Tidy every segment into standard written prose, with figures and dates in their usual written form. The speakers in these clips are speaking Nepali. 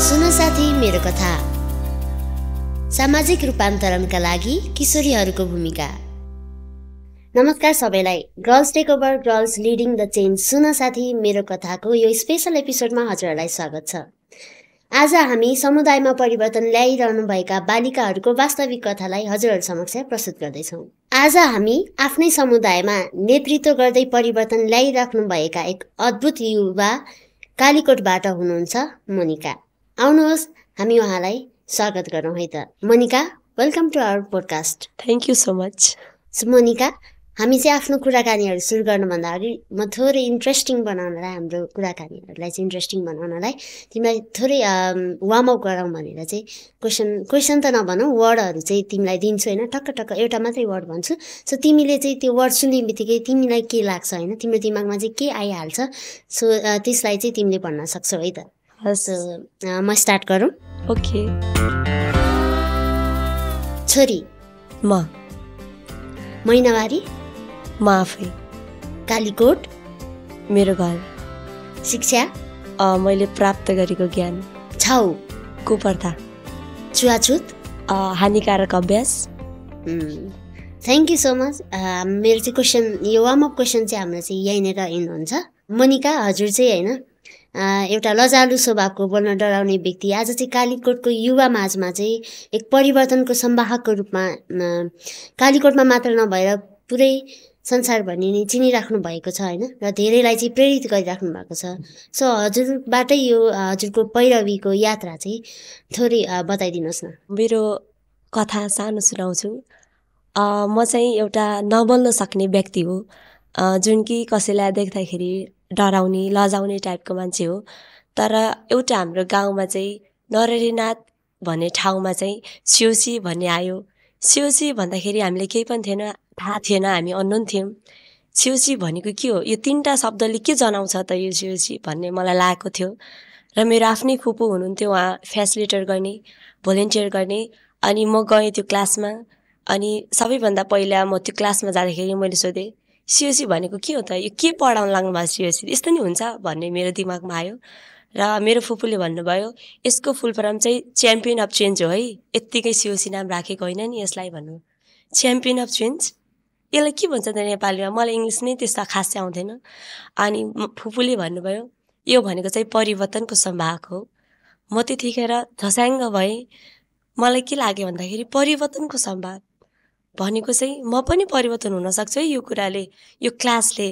सुन साथी मेरो कथा। सामाजिक रूपान्तरणका लागि किशोरीहरूको भूमिका। नमस्कार सबैलाई। Girls take over girls leading the change सुन साथी मेरो कथाको यो स्पेशल एपिसोडमा हजुरहरूलाई स्वागत छ। आज हामी समुदायमा परिवर्तन ल्याइरहनु भएका बालिकाहरूको वास्तविक कथालाई हजुरहरू समक्ष प्रस्तुत गर्दैछौँ। आज हामी आफ्नै समुदायमा नेतृत्व गर्दै परिवर्तन ल्याइराख्नु भएका एक अद्भुत युवा कालीकोटबाट हुनुहुन्छ मोनिका। आउनुहोस् हामी उहाँलाई स्वागत गरौँ है त। Monika, welcome to our podcast. Thank you so much. Monika, हामी चाहिँ आफ्नो कुराकानीहरू सुरु गर्नुभन्दा अघि म थोरै इन्ट्रेस्टिङ बनाउनलाई, हाम्रो कुराकानीहरूलाई चाहिँ इन्ट्रेस्टिङ बनाउनलाई तिमीलाई थोरै वार्मअप गराउँ भनेर चाहिँ क्वेसन त नभनौँ, वर्डहरू चाहिँ तिमीलाई दिन्छु होइन। टक्क एउटा मात्रै वर्ड भन्छु। सो तिमीले चाहिँ त्यो वर्ड सुन्ने बित्तिकै तिमीलाई के लाग्छ होइन, तिम्रो दिमागमा चाहिँ के आइहाल्छ, सो त्यसलाई चाहिँ तिमीले भन्न सक्छौ है त। सो म स्टार्ट गरौँ। ओके। छोरी म, महिनावारी म आफै, कालीकोट मेरो घर, शिक्षा मैले प्राप्त गरेको ज्ञान, छाउ कुप्रथा, छुवाछुत, हानिकारक अभ्यास। Thank you so much. मेरो चाहिँ क्वेसन, यो वार्मअप क्वेसन चाहिँ हाम्रो चाहिँ यहीँनिर एन्ड हुन्छ। मोनिका, हजुर चाहिँ होइन एउटा लजालु स्वभावको, बोल्न डराउने व्यक्ति आज चाहिँ कालीकोटको युवा माझमा चाहिँ एक परिवर्तनको संवाहकको रूपमा कालीकोटमा मात्र नभएर पुरै संसारभरि नै चिनिराख्नु भएको छ होइन, र धेरैलाई चाहिँ प्रेरित गरिराख्नु भएको छ। सो हजुरबाटै यो हजुरको पैरवीको यात्रा चाहिँ थोरै बताइदिनुहोस् न। मेरो कथा सानो सुनाउँछु। म चाहिँ एउटा नबोल्न सक्ने व्यक्ति हो, जुन कि कसैलाई देख्दाखेरि डराउने लजाउने टाइपको मान्छे हो। तर एउटा हाम्रो गाउँमा चाहिँ नरहरिनाथ भन्ने ठाउँमा चाहिँ सियोसी भन्ने आयो। सियोसी भन्दाखेरि हामीले केही पनि थिएन, थाहा थिएन, हामी अननोन थियौँ। सियोसी भनेको के हो, यो तिनवटा शब्दले के जनाउँछ त यो सियोसी भन्ने मलाई लागेको थियो। र मेरो आफ्नै फुपू हुनुहुन्थ्यो, उहाँ फेसिलिटेट गर्ने, भोलिन्टियर गर्ने। अनि म गएँ त्यो क्लासमा। अनि सबैभन्दा पहिला म त्यो क्लासमा जाँदाखेरि मैले सोधेँ, सियोसी भनेको के हो त, यो के पढाउन लाग्नु भएको सियोसी, यस्तो नि हुन्छ भन्ने मेरो दिमागमा आयो। र मेरो फुपूले भन्नुभयो, यसको फुल फर्म चाहिँ च्याम्पियन अफ चेन्ज हो है, यत्तिकै सियोसी नाम राखेको होइन नि यसलाई भन्नु। च्याम्पियन अफ चेन्ज, यसलाई के भन्छ त नेपालीमा, मलाई इङ्ग्लिस नै त्यस्तो खासै आउँथेन। अनि फुपूले भन्नुभयो, यो भनेको चाहिँ परिवर्तनको संवाहक हो। म त्यतिखेर झस्याङ्ग भएँ। मलाई के लाग्यो भन्दाखेरि परिवर्तनको संवाहक भनेको चाहिँ म पनि परिवर्तन हुनसक्छु है यो कुराले, यो क्लासले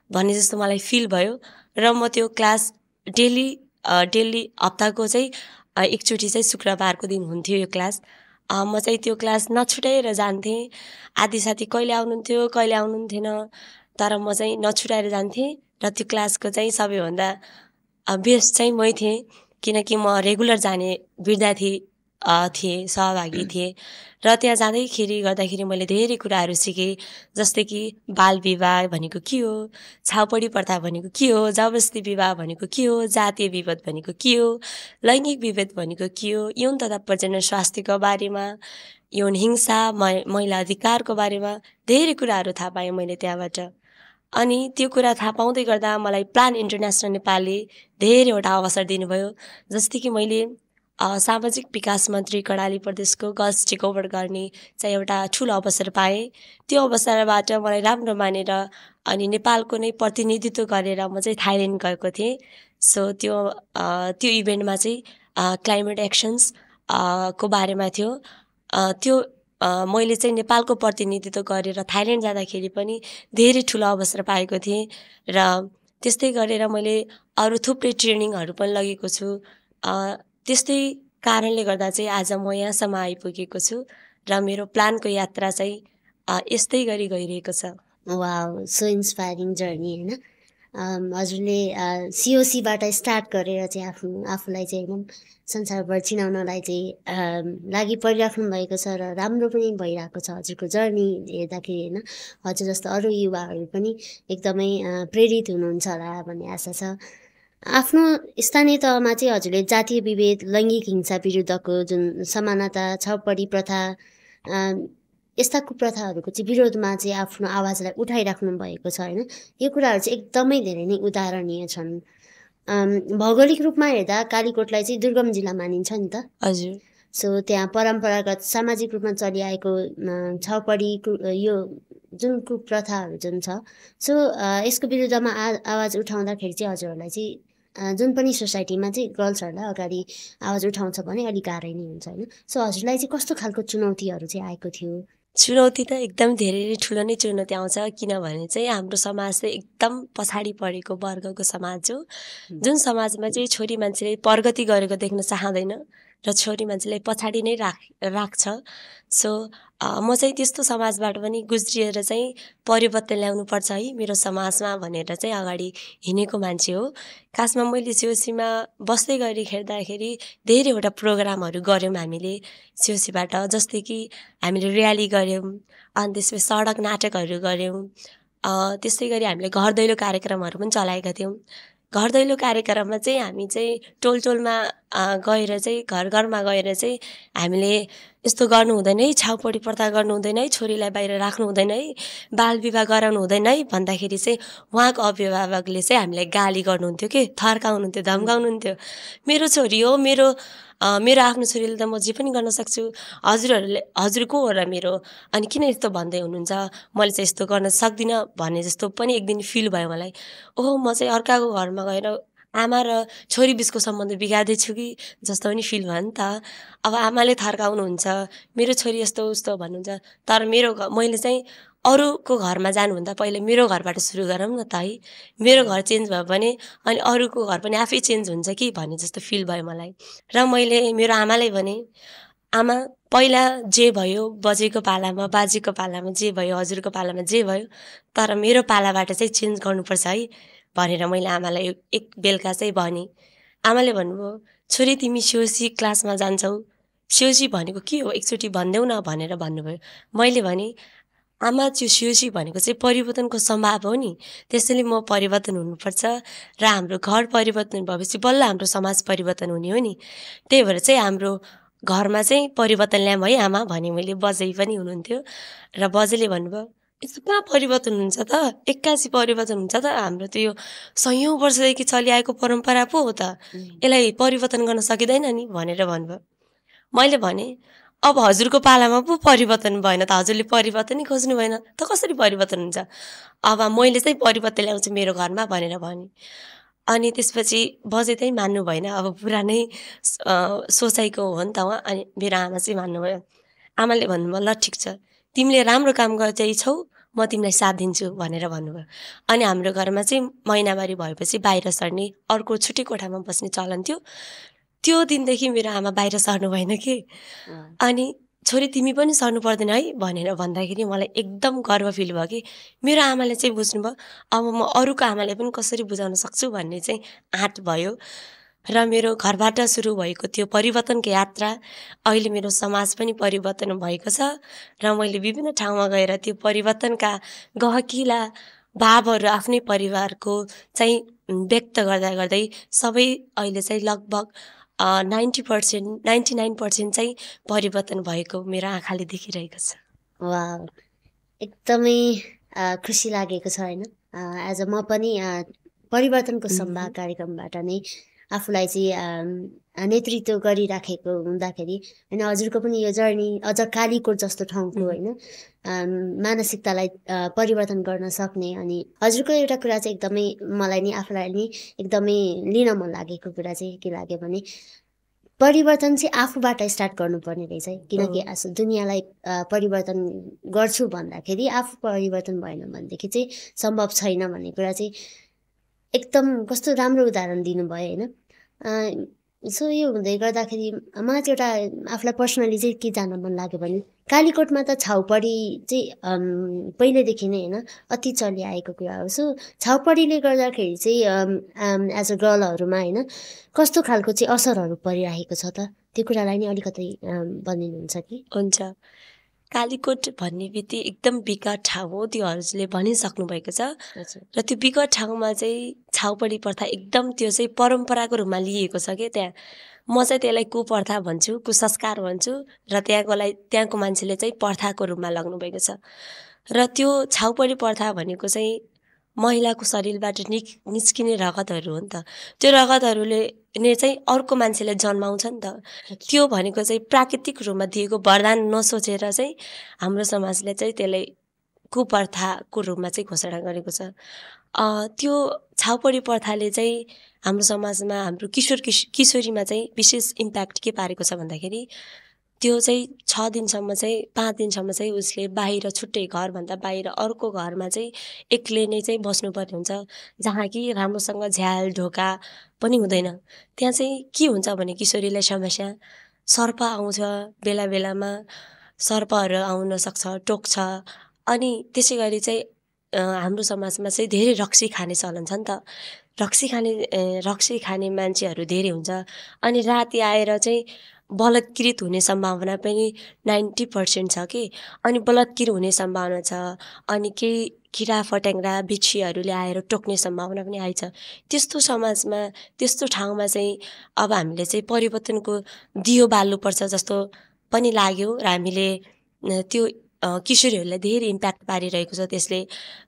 भन्ने जस्तो मलाई फिल भयो। र म त्यो क्लास डेली हप्ताको चाहिँ एकचोटि चाहिँ शुक्रबारको दिन हुन्थ्यो यो क्लास। म चाहिँ त्यो क्लास नछुटाएर जान्थेँ। आधी साथी कहिले आउनुहुन्थ्यो कहिले आउनुहुन्थेन, तर म चाहिँ नछुटाएर जान्थेँ। र त्यो क्लासको चाहिँ सबैभन्दा बेस्ट चाहिँ मै थिएँ, किनकि म रेगुलर जाने विद्यार्थी थिएँ, सहभागी थिएँ। र त्यहाँ जाँदैखेरि गर्दाखेरि मैले धेरै कुराहरू सिकेँ, जस्तै कि बाल विवाह भनेको के हो, छाउपडी प्रथा भनेको के हो, जबरजस्ती विवाह भनेको के हो, जातीय विभेद भनेको के हो, लैङ्गिक विभेद भनेको के हो, यौन तथा प्रजनन स्वास्थ्यको बारेमा, यौन हिंसा, महिला अधिकारको बारेमा धेरै कुराहरू थाहा पाएँ मैले त्यहाँबाट। अनि त्यो कुरा थाहा पाउँदै गर्दा मलाई प्लान इन्टरनेसनल नेपालले धेरैवटा अवसर दिनुभयो। जस्तै कि मैले सामाजिक विकास मन्त्री कर्णाली प्रदेशको गर्ल्स टेक ओभर गर्ने चाहिँ एउटा ठुलो अवसर पाएँ। त्यो अवसरबाट मलाई राम्रो मानेर अनि नेपालको नै प्रतिनिधित्व गरेर म चाहिँ थाइल्यान्ड गएको थिएँ। सो त्यो इभेन्टमा चाहिँ क्लाइमेट एक्सन्स को बारेमा थियो। त्यो मैले चाहिँ नेपालको प्रतिनिधित्व गरेर थाइल्यान्ड जाँदाखेरि पनि धेरै ठुलो अवसर पाएको थिएँ। र त्यस्तै गरेर मैले अरू थुप्रै ट्रेनिङहरू पनि लगेको छु। त्यस्तै कारणले गर्दा चाहिँ आज म यहाँसम्म आइपुगेको छु र मेरो प्लानको यात्रा चाहिँ यस्तै गरी गइरहेको छ। वाउ, सो इन्सपायरिङ जर्नी होइन। हजुरले सिओसीबाट स्टार्ट गरेर चाहिँ आफूलाई चाहिँ एकदम संसारभर चिनाउनलाई चाहिँ लागि परिराख्नु भएको छ, र राम्रो पनि भइरहेको छ हजुरको जर्नी हेर्दाखेरि होइन। हजुर जस्तो अरू युवाहरू पनि एकदमै प्रेरित हुनुहुन्छ होला भन्ने आशा छ। आफ्नो स्थानीय तहमा चाहिँ हजुरले जातीय विभेद, लैङ्गिक हिंसा विरुद्धको जुन समानता, छाउपडी प्रथा, यस्ता कुप्रथाहरूको चाहिँ विरोधमा चाहिँ आफ्नो आवाजलाई उठाइराख्नु भएको छ होइन। यो कुराहरू चाहिँ एकदमै धेरै नै उदाहरणीय छन्। भौगोलिक रूपमा हेर्दा कालीकोटलाई चाहिँ दुर्गम जिल्ला मानिन्छ नि त। हजुर सो त्यहाँ परम्परागत सामाजिक रूपमा चलिआएको छाउपडी यो जुन कुप्रथाहरू जुन छ, सो यसको विरुद्धमा आवाज उठाउँदाखेरि चाहिँ हजुरहरूलाई चाहिँ जुन पनि सोसाइटीमा चाहिँ गर्ल्सहरूलाई अगाडि आवाज उठाउँछ भने अलिक गाह्रै नै हुन्छ होइन। सो हजुरलाई चाहिँ कस्तो खालको चुनौतीहरू चाहिँ आएको थियो? चुनौती त एकदम धेरै ठुलो नै चुनौती आउँछ, किनभने चाहिँ हाम्रो समाज चाहिँ एकदम पछाडि परेको वर्गको समाज हो, जुन समाजमा चाहिँ छोरी मान्छेले प्रगति गरेको देख्न चाहँदैन र छोरी मान्छेलाई पछाडि नै राख्छ। सो म चाहिँ त्यस्तो समाजबाट पनि गुज्रिएर चाहिँ परिवर्तन ल्याउनुपर्छ है मेरो समाजमा भनेर चाहिँ अगाडि हिँडेको मान्छे हो। खासमा मैले सिओसीमा बस्दै गरिखेर्दाखेरि धेरैवटा प्रोग्रामहरू गऱ्यौँ हामीले सिओसीबाट, जस्तै कि हामीले र्याली गऱ्यौँ, अनि त्यसपछि सडक नाटकहरू गऱ्यौँ, त्यस्तै गरी हामीले घर दैलो कार्यक्रमहरू पनि चलाएका थियौँ। घर दैलो कार्यक्रममा चाहिँ हामी चाहिँ टोल टोलमा गएर चाहिँ घर घरमा गएर चाहिँ हामीले यस्तो गर्नु हुँदैन है, छाउपडी प्रथा गर्नु हुँदैन है, छोरीलाई बाहिर राख्नु हुँदैन है, बाल विवाह गराउनु हुँदैन है भन्दाखेरि चाहिँ उहाँको अभिभावकले चाहिँ हामीलाई गाली गर्नुहुन्थ्यो कि थर्काउनुहुन्थ्यो, धम्काउनुहुन्थ्यो। मेरो छोरी हो, मेरो आफ्नो छोरीले त म जे पनि गर्न सक्छु, हजुर को हो र मेरो, अनि किन यस्तो भन्दै हुनुहुन्छ, मैले चाहिँ यस्तो गर्न सक्दिनँ भन्ने जस्तो पनि एक दिन फिल भयो मलाई। ओहो, म चाहिँ अर्काको घरमा गएर आमा र छोरी बिचको सम्बन्ध बिगार्दैछु कि जस्तो पनि फिल भयो नि त। अब आमाले थर्काउनुहुन्छ, मेरो छोरी यस्तो उस्तो भन्नुहुन्छ, तर मैले चाहिँ अरूको घरमा जानुभन्दा पहिले मेरो घरबाट सुरु गरौँ न त है, मेरो घर चेन्ज भयो भने अनि अरूको घर पनि आफै चेन्ज हुन्छ कि भन्ने जस्तो फिल भयो मलाई। र मैले मेरो आमालाई भने, आमा पहिला जे भयो बजेको पालामा, बाजेको पालामा जे भयो, हजुरको पालामा जे भयो, तर मेरो पालाबाट चाहिँ चेन्ज गर्नुपर्छ है भनेर मैले आमालाई एक बेलुका चाहिँ भने। आमाले भन्नुभयो, छोरी तिमी सिओसी क्लासमा जान्छौ, सिओसी भनेको के हो एकचोटि भनिदेऊ न भनेर भन्नुभयो। मैले भने, आमा त्यो सिओसी भनेको चाहिँ परिवर्तनको सम्भाव हो नि, त्यसैले म परिवर्तन हुनुपर्छ र हाम्रो घर परिवर्तन भएपछि बल्ल हाम्रो समाज परिवर्तन हुने हो नि, त्यही भएर चाहिँ हाम्रो घरमा चाहिँ परिवर्तन ल्याऊँ है आमा भने मैले। बजै पनि हुनुहुन्थ्यो र बजेले भन्नुभयो, यस्तो कहाँ परिवर्तन हुन्छ त, एक्कासी परिवर्तन हुन्छ त, हाम्रो त यो सयौँ वर्षदेखि चलिआएको परम्परा पो हो त, यसलाई परिवर्तन गर्न सकिँदैन नि भनेर भन्नुभयो। मैले भने, अब हजुरको पालामा पो परिवर्तन भएन त, हजुरले परिवर्तनै खोज्नु भएन त कसरी परिवर्तन हुन्छ, अब मैले चाहिँ परिवर्तन ल्याउँछु मेरो घरमा भनेर भने। अनि त्यसपछि बजे चाहिँ मान्नु भएन, अब पुरानै सोचाइको हो नि त उहाँ। अनि मेरो आमा चाहिँ मान्नुभयो। आमाले भन्नुभयो, ल ठिक छ, तिमीले राम्रो काम गर्दैछौ, म तिमीलाई साथ दिन्छु भनेर भन्नुभयो। अनि हाम्रो घरमा चाहिँ महिनावारी भएपछि बाहिर सर्ने, अर्को छुट्टै कोठामा बस्ने चलन थियो। त्यो दिनदेखि मेरो आमा बाहिर सर्नु भएन कि। अनि छोरी तिमी पनि सर्नु पर्दैन है भनेर भन्दाखेरि मलाई एकदम गर्व फिल भयो कि मेरो आमाले चाहिँ बुझ्नुभयो, अब म अरूको आमाले पनि कसरी बुझाउन सक्छु भन्ने चाहिँ आँट भयो। र मेरो घरबाट सुरु भएको त्यो परिवर्तनको यात्रा अहिले मेरो समाज पनि परिवर्तन भएको छ र मैले विभिन्न ठाउँमा गएर त्यो परिवर्तनका गहकिला भावहरू आफ्नै परिवारको चाहिँ व्यक्त गर्दा गर्दै सबै अहिले चाहिँ लगभग 99% चाहिँ परिवर्तन भएको मेरो आँखाले देखिरहेको छ। वाह, एकदमै खुसी लागेको छ होइन। एज म पनि परिवर्तनको सम्भाग कार्यक्रमबाट नै आफूलाई चाहिँ नेतृत्व गरिराखेको हुँदाखेरि होइन, हजुरको पनि यो जर्नी अझ कालीकोट जस्तो ठाउँको होइन मानसिकतालाई परिवर्तन गर्न सक्ने। अनि हजुरको एउटा कुरा चाहिँ एकदमै मलाई नि आफूलाई नि एकदमै लिन मन लागेको कुरा चाहिँ के लाग्यो भने, परिवर्तन चाहिँ आफूबाट स्टार्ट गर्नुपर्ने रहेछ है। किनकि दुनियाँलाई परिवर्तन गर्छु भन्दाखेरि आफू परिवर्तन भएन भनेदेखि चाहिँ सम्भव छैन भन्ने कुरा चाहिँ एकदम कस्तो राम्रो उदाहरण दिनुभयो होइन। सो यो हुँदै गर्दाखेरि मलाई चाहिँ एउटा आफूलाई पर्सनली चाहिँ के जान्न मन लाग्यो भने, कालीकोटमा त छाउपडी चाहिँ पहिल्यैदेखि नै होइन अति चलिआएको कुरा हो। सो छाउपडीले गर्दाखेरि चाहिँ एज अ गर्लहरूमा होइन कस्तो खालको चाहिँ असरहरू परिरहेको छ त, त्यो कुरालाई नि अलिकति भनिदिनुहुन्छ कि? हुन्छ। कालीकोट भन्ने बित्तिकै एकदम विकट ठाउँ हो, त्यो हजुरले भनिसक्नु भएको छ। र त्यो विकट ठाउँमा चाहिँ छाउपडी प्रथा एकदम त्यो चाहिँ परम्पराको रूपमा लिएको छ क्या। त्यहाँ म चाहिँ त्यसलाई कुप्रथा भन्छु, कुसंस्कार भन्छु, र त्यहाँको मान्छेले चाहिँ प्रथाको रूपमा लाग्नु भएको छ। र त्यो छाउपडी प्रथा भनेको चाहिँ महिलाको शरीरबाट निस्किने रगतहरू हो नि त। त्यो रगतहरूले चाहिँ अर्को मान्छेलाई जन्माउँछ नि त। त्यो भनेको चाहिँ प्राकृतिक रूपमा दिएको वरदान नसोचेर चाहिँ हाम्रो समाजले चाहिँ त्यसलाई कुप्रथाको रूपमा चाहिँ घोषणा गरेको छ। त्यो छाउपडी प्रथाले चाहिँ हाम्रो समाजमा हाम्रो किशोरीमा चाहिँ विशेष इम्प्याक्ट के पारेको छ भन्दाखेरि त्यो चाहिँ 6 दिनसम्म चाहिँ 5 दिनसम्म चाहिँ उसले बाहिर छुट्टै घरभन्दा बाहिर अर्को घरमा चाहिँ एक्लै नै चाहिँ बस्नुपर्ने हुन्छ, जहाँ कि राम्रोसँग झ्याल ढोका पनि हुँदैन। त्यहाँ चाहिँ के हुन्छ भने किशोरीलाई समस्या सर्प आउँछ, बेला बेलामा सर्पहरू आउन सक्छ, टोक्छ। अनि त्यसै गरी चाहिँ हाम्रो समाजमा चाहिँ धेरै रक्सी खाने चलन छ नि त। रक्सी खाने मान्छेहरू धेरै हुन्छ। अनि राति आएर चाहिँ बलात्कृत हुने सम्भावना पनि 90% छ कि। अनि बलात्कृत हुने सम्भावना छ। अनि केही किरा फट्याङ्ग्रा बिच्छीहरूले आएर टोक्ने सम्भावना पनि आइछ। त्यस्तो समाजमा त्यस्तो ठाउँमा चाहिँ अब हामीले चाहिँ परिवर्तनको दियो बाल्नुपर्छ जस्तो पनि लाग्यो र हामीले त्यो किशोरीहरूलाई धेरै इम्प्याक्ट पारिरहेको छ। त्यसले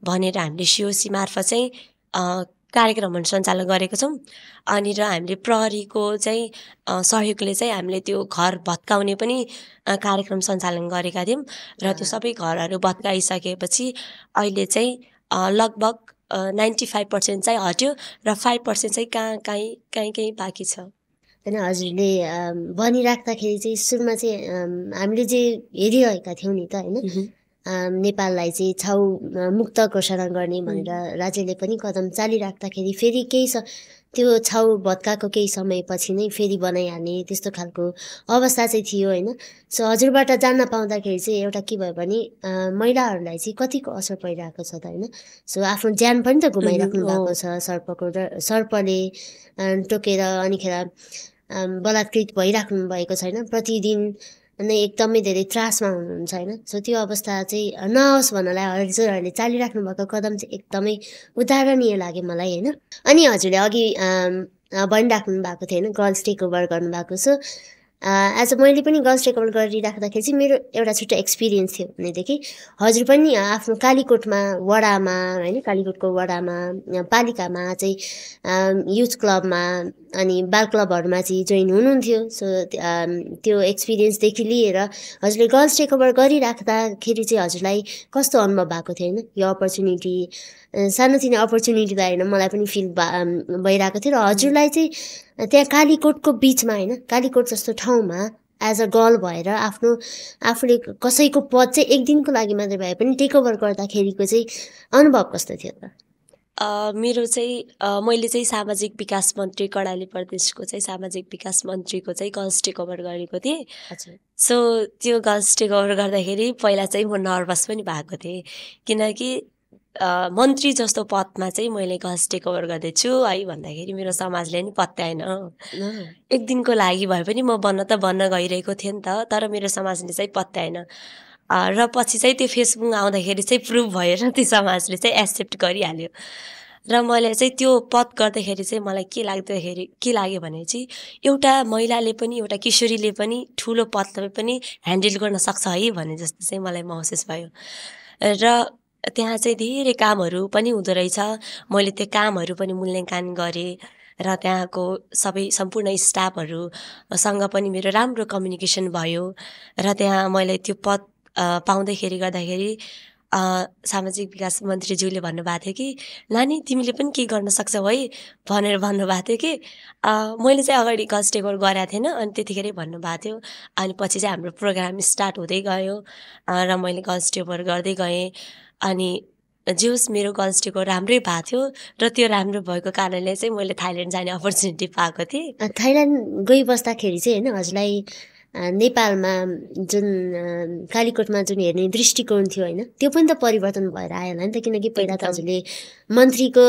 भनेर हामीले सिओसी मार्फत चाहिँ कार्यक्रमहरू सञ्चालन गरेको छौँ। अनि र हामीले प्रहरीको चाहिँ सहयोगले चाहिँ हामीले त्यो घर भत्काउने पनि कार्यक्रम सञ्चालन गरेका थियौँ। र त्यो सबै घरहरू भत्काइसकेपछि अहिले चाहिँ लगभग 95% चाहिँ हट्यो र 5% चाहिँ कहीँ बाँकी छ। होइन, हजुरले भनिराख्दाखेरि चाहिँ सुरुमा चाहिँ हामीले जे हेरिरहेका थियौँ नि त होइन, नेपाललाई चाहिँ छाउ मुक्त घोषणा गर्ने भनेर राज्यले पनि कदम चालिराख्दाखेरि फेरि त्यो छाउ भत्काको केही समयपछि नै फेरि बनाइहाल्ने त्यस्तो खालको अवस्था चाहिँ थियो होइन। सो हजुरबाट जान्न पाउँदाखेरि चाहिँ एउटा के भयो भने महिलाहरूलाई चाहिँ कतिको असर परिरहेको छ त होइन। सो आफ्नो ज्यान पनि त गुमाइराख्नु भएको छ, सर्पले टोकेर अनिखेर बलात्कृत भइराख्नु भएको छैन, प्रतिदिन नै एकदमै धेरै त्रासमा हुनुहुन्छ होइन। सो त्यो अवस्था चाहिँ नहोस् भन्नलाई हजुरहरूले चालिराख्नु भएको कदम चाहिँ एकदमै उदाहरणीय लाग्यो मलाई होइन। अनि हजुरले अघि भनिराख्नु भएको थियो होइन, गर्ल्स टेक ओभर गर्नुभएको। सो एज मैले पनि गर्ल्स टेक ओभर गरिराख्दाखेरि चाहिँ मेरो एउटा छुट्टै एक्सपिरियन्स थियो भनेदेखि हजुर पनि आफ्नो कालीकोटमा वडामा होइन, कालीकोटको वडामा पालिकामा चाहिँ युथ क्लबमा अनि बाल क्लबहरूमा चाहिँ जोइन हुनुहुन्थ्यो। सो त्यो एक्सपिरियन्सदेखि लिएर हजुरले गर्ल्स टेक ओभर गरिराख्दाखेरि चाहिँ हजुरलाई कस्तो अनुभव भएको थियो होइन। यो अपर्च्युनिटी सानोतिनो अपर्च्युनिटी त होइन, मलाई पनि फिल भइरहेको थियो। र हजुरलाई चाहिँ त्यहाँ कालीकोटको बिचमा होइन, कालीकोट जस्तो ठाउँमा एज अ गर्ल भएर आफूले कसैको पद चाहिँ एक दिनको लागि मात्रै भए पनि टेक ओभर गर्दाखेरिको चाहिँ अनुभव कस्तो थियो त? मेरो चाहिँ मैले चाहिँ सामाजिक विकास मन्त्री कर्णाली प्रदेशको चाहिँ सामाजिक विकास मन्त्रीको चाहिँ गर्ल्स टेक ओभर गरेको थिएँ। सो त्यो गर्ल्स टेक ओभर गर्दाखेरि पहिला चाहिँ म नर्भस पनि भएको थिएँ, किनकि मन्त्री जस्तो पदमा चाहिँ मैले गर्ल्स टेक ओभर गर्दैछु है भन्दाखेरि मेरो समाजले नि पत्याएन। एक दिनको लागि भए पनि म बन्न गइरहेको थिएँ नि त, तर मेरो समाजले चाहिँ पत्याएन। र पछि चाहिँ त्यो फेसबुक आउँदाखेरि चाहिँ प्रुभ भएर त्यो समाजले चाहिँ एक्सेप्ट गरिहाल्यो। र मैले चाहिँ त्यो पद गर्दाखेरि चाहिँ मलाई के लाग्यो भने चाहिँ एउटा महिलाले पनि एउटा किशोरीले पनि ठुलो पदलाई पनि ह्यान्डल गर्न सक्छ है भन्ने जस्तो चाहिँ मलाई महसुस भयो। र त्यहाँ चाहिँ धेरै कामहरू पनि हुँदो रहेछ। मैले त्यो कामहरू पनि मूल्याङ्कन गरेँ र त्यहाँको सम्पूर्ण स्टाफहरूसँग पनि मेरो राम्रो कम्युनिकेसन भयो। र त्यहाँ मैले त्यो पद पाउँदाखेरि गर्दाखेरि सामाजिक विकास मन्त्रीज्यूले भन्नुभएको थियो कि नानी तिमीले पनि के गर्न सक्छौ है भनेर भन्नुभएको थियो कि मैले चाहिँ अगाडि गर्ल्स टेक ओभर गरेको थिएन। अनि त्यतिखेरै भन्नुभएको थियो। अनि पछि चाहिँ हाम्रो प्रोग्राम स्टार्ट हुँदै गयो र मैले गर्ल्स टेक ओभर गर्दै गएँ। अनि जे होस् मेरो गर्ल्स टेक ओभर राम्रै भएको थियो र त्यो राम्रो भएको कारणले चाहिँ मैले थाइल्यान्ड जाने अपर्च्युनिटी पाएको थिएँ। थाइल्यान्ड गइबस्दाखेरि चाहिँ होइन हजुरलाई नेपालमा जुन कालीकोटमा जुन हेर्ने दृष्टिकोण थियो होइन, त्यो पनि त परिवर्तन भएर आयो होला नि त। किनकि पहिला त हजुरले मन्त्रीको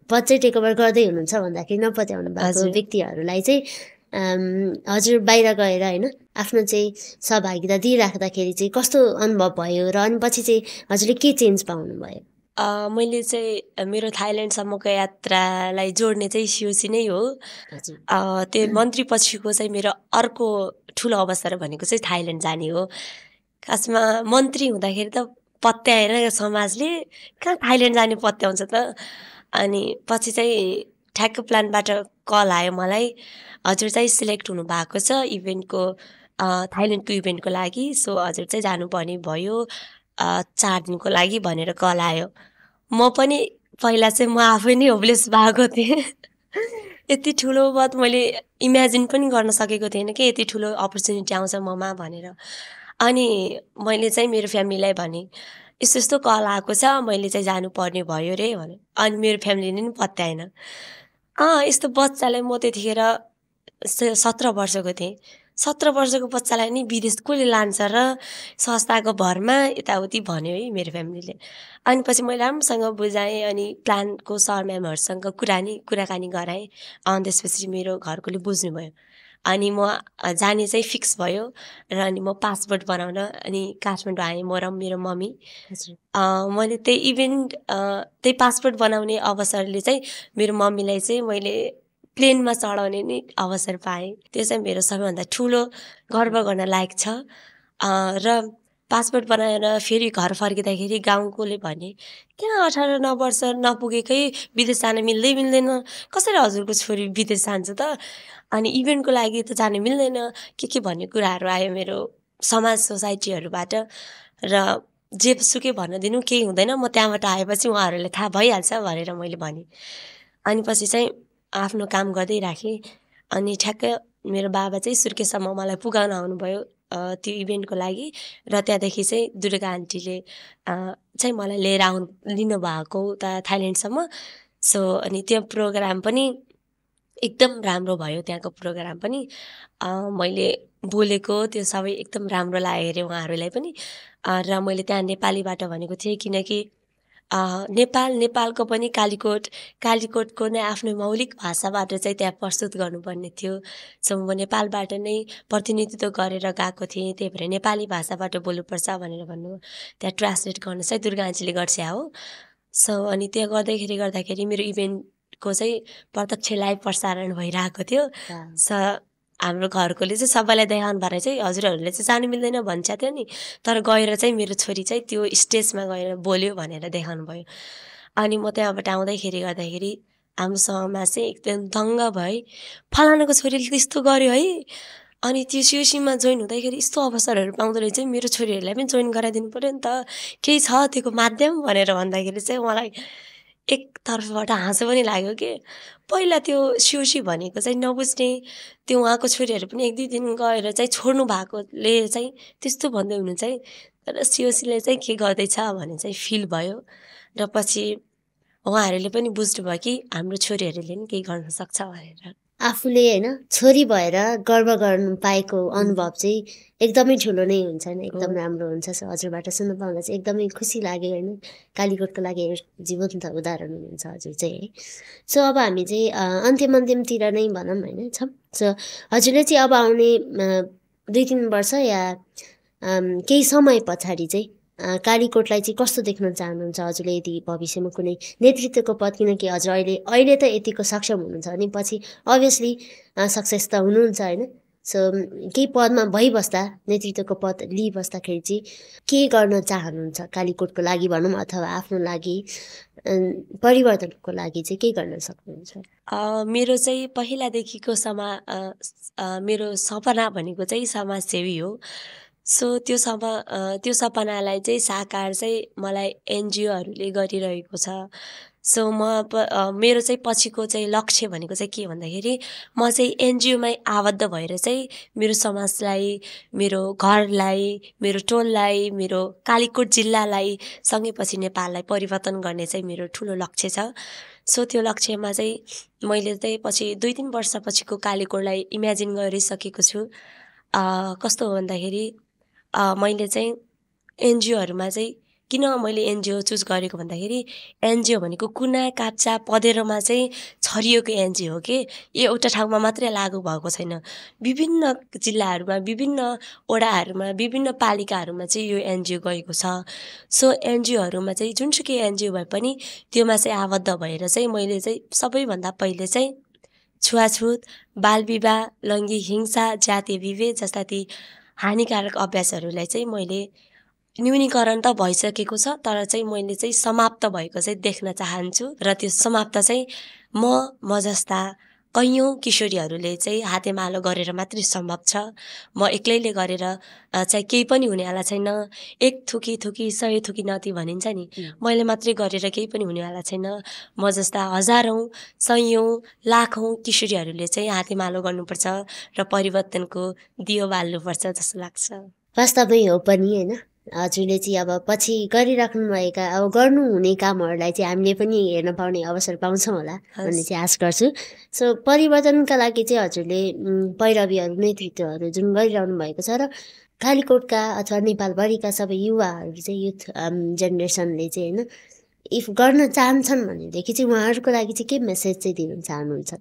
पद चाहिँ टेक ओभर गर्दै हुनुहुन्छ भन्दाखेरि नपत्याउनु भएको व्यक्तिहरूलाई चाहिँ हजुर बाहिर गएर होइन आफ्नो चाहिँ सहभागिता दिइराख्दाखेरि चाहिँ कस्तो अनुभव भयो र अनि पछि चाहिँ हजुरले के चेन्ज पाउनु भयो? मैले चाहिँ मेरो थाइल्यान्डसम्मको यात्रालाई जोड्ने चाहिँ सिओसी नै हो। त्यो मन्त्री पछिको चाहिँ मेरो अर्को ठुलो अवसर भनेको चाहिँ थाइल्यान्ड जाने हो। खासमा मन्त्री हुँदाखेरि त पत्याएन समाजले, कहाँ थाइल्यान्ड जाने पत्याउँछ त। अनि पछि चाहिँ ठ्याक्क प्लानबाट कल आयो मलाई, हजुर चाहिँ सिलेक्ट हुनुभएको छ इभेन्टको, थाइल्यान्डको इभेन्टको लागि, सो हजुर चाहिँ जानुपर्ने भयो 4 दिनको लागि भनेर कल आयो। म पनि पहिला चाहिँ म आफै नै होपलेस भएको थिएँ। यति ठुलो बात मैले इमेजिन पनि गर्न सकेको थिएन कि यति ठुलो अपर्च्युनिटी आउँछ ममा भनेर। अनि मैले चाहिँ मेरो फ्यामिलीलाई भनेँ, यस्तो यस्तो कल आएको छ, मैले चाहिँ जानुपर्ने भयो रे भने। अनि मेरो फ्यामिलीले नि पत्याएन। यस्तो बच्चालाई, म त्यतिखेर 17 वर्षको थिएँ, 17 वर्षको बच्चालाई नि विदेश कसले लान्छ र, संस्थाको भरमा यताउति भन्यो है मेरो फ्यामिलीले। अनि पछि मैले राम्रोसँग बुझाएँ, अनि प्लानको सर म्यामहरूसँग कुराकानी गराएँ। अनि त्यसपछि मेरो घरकोले बुझ्नुभयो। अनि म जाने चाहिँ फिक्स भयो र अनि म पासपोर्ट बनाउन अनि काठमाडौँ आएँ, म र मेरो मम्मी। मैले त्यही इभेन्ट त्यही पासपोर्ट बनाउने अवसरले चाहिँ मेरो मम्मीलाई चाहिँ मैले प्लेनमा चढाउने नि अवसर पाएँ। त्यो चाहिँ मेरो सबैभन्दा ठुलो गर्व गर्न लायक छ। र पासपोर्ट बनाएर फेरि घर फर्किँदाखेरि गाउँकोले भने, त्यहाँ 18-9 वर्ष नपुगेकै विदेश जान मिल्दैन, कसरी हजुरको छोरी विदेश जान्छ त, अनि इभेन्टको लागि त जानु मिल्दैन, के भन्ने कुराहरू आयो मेरो समाज सोसाइटीहरूबाट। र जे सुकै भन्न दिनु, केही हुँदैन, म त्यहाँबाट आएपछि उहाँहरूलाई थाहा भइहाल्छ भनेर मैले भनेँ। अनि पछि चाहिँ आफ्नो काम गर्दै राखेँ। अनि ठ्याक्क मेरो बाबा चाहिँ सुर्खेतसम्म मलाई पुगाउन आउनुभयो त्यो इभेन्टको लागि। र त्यहाँदेखि चाहिँ दुर्गा आन्टीले चाहिँ मलाई लिएर लिनुभएको उता थाइल्यान्डसम्म। सो अनि त्यो प्रोग्राम पनि एकदम राम्रो भयो। त्यहाँको प्रोग्राम पनि मैले बोलेको त्यो सबै एकदम राम्रो लाग्यो अरे उहाँहरूलाई पनि। र मैले त्यहाँ नेपालीबाट भनेको थिएँ, किनकि नेपालको पनि कालीकोटको नै आफ्नो मौलिक भाषाबाट चाहिँ त्यहाँ प्रस्तुत गर्नुपर्ने थियो। सो म नेपालबाट नै प्रतिनिधित्व गरेर गएको थिएँ, त्यही भएर नेपाली भाषाबाट बोल्नुपर्छ भनेर भन्नु। त्यहाँ ट्रान्सलेट गर्नु चाहिँ दुर्गा आन्टीले गर्छ हो। सो अनि त्यहाँ गर्दाखेरि मेरो इभेन्टको चाहिँ प्रत्यक्ष लाइभ प्रसारण भइरहेको थियो। सो हाम्रो घरकोले चाहिँ सबैलाई देखाउनु भएर चाहिँ हजुरहरूले चाहिँ जानु मिल्दैन भन्छ थियो नि, तर गएर चाहिँ मेरो छोरी चाहिँ त्यो स्टेजमा गएर बोल्यो भनेर देखाउनु भयो। अनि म त्यहाँबाट आउँदाखेरि गर्दाखेरि हाम्रो समाज चाहिँ एकदम दङ्ग भए, फलानाको छोरीले त्यस्तो गर्यो है। अनि त्यो सिओसीमा जोइन हुँदाखेरि यस्तो अवसरहरू पाउँदो रहेछ, मेरो छोरीहरूलाई पनि जोइन गराइदिनु पऱ्यो नि त, केही छ त्योको माध्यम भनेर भन्दाखेरि चाहिँ मलाई एक तर्फबाट हाँसो पनि लाग्यो कि पहिला त्यो सिओसी भनेको चाहिँ नबुझ्ने, त्यो उहाँको छोरीहरू पनि 1-2 दिन गएर चाहिँ छोड्नु भएकोले चाहिँ त्यस्तो भन्दै हुनु चाहिँ, तर सिओसीले चाहिँ के गर्दैछ भने चाहिँ फिल भयो। र पछि उहाँहरूले पनि बुझ्नुभयो कि हाम्रो छोरीहरूले पनि केही गर्न सक्छ भनेर। आफूले होइन छोरी भएर गर्व गर्नु पाएको अनुभव चाहिँ एकदमै ठुलो नै हुन्छ नि, एकदम राम्रो हुन्छ। सो हजुरबाट सुन्न पाउँदा चाहिँ एकदमै खुसी लाग्यो होइन। कालीकोटको लागि जीवन्त उदाहरण हुनुहुन्छ हजुर चाहिँ है। सो अब हामी चाहिँ अन्त्यमतिर नै भनौँ होइन छौँ। सो हजुरले चाहिँ अब आउने 2-3 वर्ष या केही समय पछाडि चाहिँ कालीकोटलाई चाहिँ कस्तो देख्न चाहनुहुन्छ हजुरले, यदि भविष्यमा कुनै नेतृत्वको पद, किनकि हजुर अहिले त यतिको सक्षम हुनुहुन्छ भने पछि अभियसली सक्सेस त हुनुहुन्छ होइन। सो केही पदमा भइबस्दा, नेतृत्वको पद लिइबस्दाखेरि चाहिँ के गर्न चाहनुहुन्छ कालीकोटको लागि भनौँ, अथवा आफ्नो लागि परिवर्तनको लागि चाहिँ के गर्न सक्नुहुन्छ? मेरो चाहिँ पहिलादेखिको मेरो सपना भनेको चाहिँ समाजसेवी हो। सो त्यो सपनालाई चाहिँ साकार चाहिँ मलाई एनजिओहरूले गरिरहेको छ। सो मेरो चाहिँ पछिको चाहिँ लक्ष्य भनेको चाहिँ के भन्दाखेरि, म चाहिँ एनजिओमै आबद्ध भएर चाहिँ मेरो समाजलाई, मेरो घरलाई, मेरो टोललाई, मेरो कालीकोट जिल्लालाई, सँगै पछि नेपाललाई परिवर्तन गर्ने चाहिँ मेरो ठुलो लक्ष्य छ। सो त्यो लक्ष्यमा चाहिँ मैले चाहिँ पछि 2-3 वर्षपछिको कालीकोटलाई इमेजिन गरिसकेको छु। कस्तो हो भन्दाखेरि मैले चाहिँ एनजिओहरूमा चाहिँ किन मैले एनजिओ चुज गरेको भन्दाखेरि, एनजिओ भनेको कुना काप्चा पँधेरोमा चाहिँ छरिएको एनजिओ हो कि, यो एउटा ठाउँमा मात्रै लागू भएको छैन। विभिन्न जिल्लाहरूमा, विभिन्न वडाहरूमा, विभिन्न पालिकाहरूमा चाहिँ यो एनजिओ गएको छ। सो एनजिओहरूमा चाहिँ जुनसुकै एनजिओ भए पनि त्योमा चाहिँ आबद्ध भएर चाहिँ मैले चाहिँ सबैभन्दा पहिले चाहिँ छुवाछुत, बालविवाह, लैङ्गिक हिंसा, जातीय विभेद जस्ता ती हानिकारक अभ्यासहरूलाई चाहिँ मैले न्यूनीकरण त भइसकेको छ, तर चाहिँ मैले चाहिँ समाप्त भएको चाहिँ देख्न चाहन्छु। र त्यो समाप्त चाहिँ म जस्ता कैयौँ किशोरीहरूले चाहिँ हातेमालो गरेर मात्रै सम्भव छ। म एक्लैले गरेर चाहिँ केही पनि हुनेवाला छैन। एक थुकी 100 थुकी नदी भनिन्छ नि, मैले मात्रै गरेर केही पनि हुनेवाला छैन। म जस्ता हजारौँ, सयौँ, लाखौँ किशोरीहरूले चाहिँ हातेमालो गर्नुपर्छ र परिवर्तनको दियो बाल्नुपर्छ जस्तो लाग्छ। वास्तवमै हो पनि होइन। हजुरले चाहिँ अब पछि गरिराख्नुभएका अब गर्नुहुने कामहरूलाई चाहिँ हामीले पनि हेर्न पाउने अवसर पाउँछौँ होला भन्ने चाहिँ आश गर्छु। सो परिवर्तनका लागि चाहिँ हजुरले पैरवीहरू, नेतृत्वहरू जुन गरिरहनु भएको छ र कालीकोटका अथवा नेपालभरिका सबै युवाहरू चाहिँ युथ जेनेरेसनले चाहिँ होइन इफ गर्न चाहन्छन् भनेदेखि चाहिँ उहाँहरूको लागि चाहिँ के मेसेज चाहिँ दिन चाहनुहुन्छ?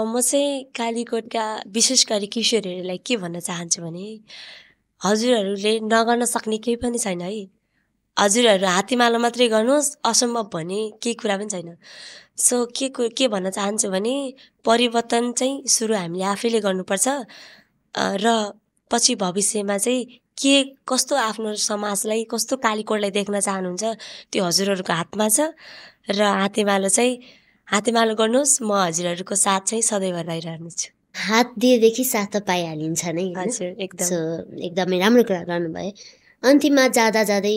म चाहिँ कालीकोटका विशेष गरी किशोरीहरूलाई के भन्न चाहन्छु भने, हजुरहरूले नगर्न सक्ने केही पनि छैन है। हजुरहरू हातेमालो मात्रै गर्नुहोस्, असम्भव भने केही कुरा पनि छैन। सो के भन्न चाहन्छु भने, परिवर्तन चाहिँ सुरु हामीले आफैले गर्नुपर्छ र पछि भविष्यमा चाहिँ के कस्तो आफ्नो समाजलाई, कस्तो कालीकोटलाई देख्न चाहनुहुन्छ त्यो हजुरहरूको हातमा छ। र हातेमालो गर्नुहोस्, म हजुरहरूको साथ चाहिँ सदैव रहिरहनेछु। हात दिएदेखि साथ त पाइहालिन्छ नै। हजुर, एकदम। सो एकदमै राम्रो कुरा गर्नुभयो। अन्तिममा जाँदा जाँदै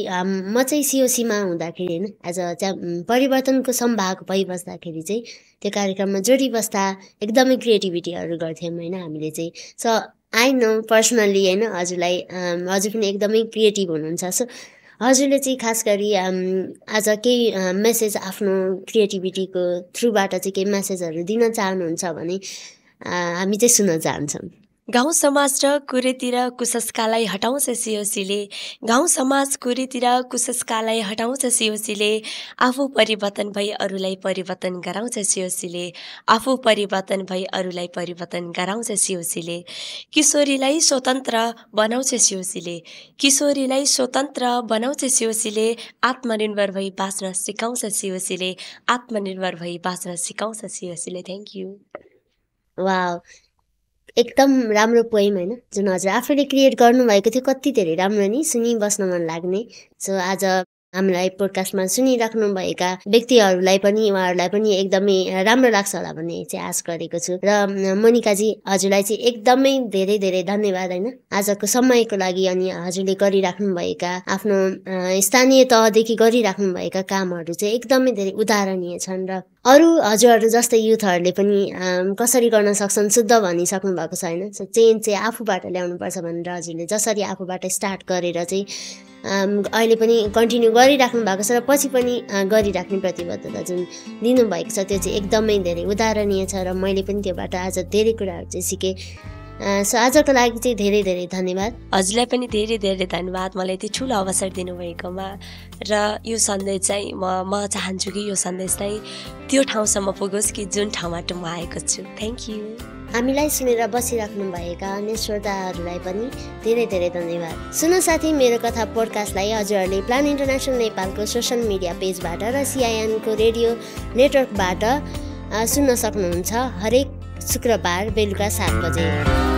म चाहिँ सिओसीमा हुँदाखेरि होइन एज अ परिवर्तनको सम्भाग भइबस्दाखेरि चाहिँ त्यो कार्यक्रममा जोडिबस्दा एकदमै क्रिएटिभिटीहरू गर्थ्यौँ होइन हामीले चाहिँ। सो आई नो पर्सनल्ली होइन हजुरलाई, हजुर पनि एकदमै क्रिएटिभ हुनुहुन्छ। सो हजुरले चाहिँ खास गरी आज केही मेसेज आफ्नो क्रिएटिभिटीको थ्रुबाट चाहिँ केही मेसेजहरू दिन चाहनुहुन्छ भने हामी चाहिँ सुन्न चाहन्छौँ। गाउँ समाज र कुरेतिर कुसंस्कारलाई हटाउँछ सिओसीले। गाउँ समाज कुरेतिर कुसंस्कारलाई हटाउँछ सिओसीले। आफू परिवर्तन भई अरूलाई परिवर्तन गराउँछ सिओसीले। आफू परिवर्तन भई अरूलाई परिवर्तन गराउँछ सिओसीले। किशोरीलाई स्वतन्त्र बनाउँछ सिओसीले। किशोरीलाई स्वतन्त्र बनाउँछ सिओसीले। आत्मनिर्भर भई बाँच्न सिकाउँछ सिओसीले। आत्मनिर्भर भई बाँच्न सिकाउँछ सिओसीले। Thank you. वाउ, एकदम राम्रो पोइम होइन जुन हजुर आफैले क्रिएट गर्नुभएको थियो। कति धेरै राम्रो नि, सुनिबस्न मन लाग्ने। सो आज हामीलाई पोडकास्टमा सुनिराख्नुभएका व्यक्तिहरूलाई पनि, उहाँहरूलाई पनि एकदमै राम्रो लाग्छ होला भन्ने चाहिँ आश गरेको छु। र मोनिकाजी, हजुरलाई चाहिँ एकदमै धेरै धेरै धन्यवाद होइन आजको समयको लागि। अनि हजुरले गरिराख्नुभएका आफ्नो स्थानीय तहदेखि गरिराख्नुभएका कामहरू चाहिँ एकदमै धेरै उदाहरणीय छन् र अरू हजुरहरू जस्तै युथहरूले पनि कसरी गर्न सक्छन् शुद्ध भनिसक्नु भएको छ होइन। सो चेन्ज चाहिँ आफूबाट ल्याउनुपर्छ भनेर हजुरले जसरी आफूबाट स्टार्ट गरेर चाहिँ अहिले पनि कन्टिन्यू गरिराख्नु भएको छ र पछि पनि गरिराख्ने प्रतिबद्धता जुन लिनुभएको छ त्यो चाहिँ एकदमै धेरै उदाहरणीय छ र मैले पनि त्योबाट आज धेरै कुराहरू चाहिँ सिकेँ। सो आजको लागि चाहिँ धेरै धेरै धन्यवाद। हजुरलाई पनि धेरै धेरै धन्यवाद मलाई यति ठुलो अवसर दिनुभएकोमा। र यो सन्देश चाहिँ म चाहन्छु कि यो सन्देश चाहिँ त्यो ठाउँसम्म पुगोस् कि जुन ठाउँबाट म आएको छु। Thank you. हामीलाई सुनेर बसिराख्नुभएका अन्य श्रोताहरूलाई पनि धेरै धेरै धन्यवाद। सुन साथी, मेरो कथा पोडकास्टलाई हजुरहरूले प्लान इन्टरनेसनल नेपालको सोसल मिडिया पेजबाट र CINको रेडियो नेटवर्कबाट सुन्न सक्नुहुन्छ हरेक शुक्रबार बेलुका 7 बजे।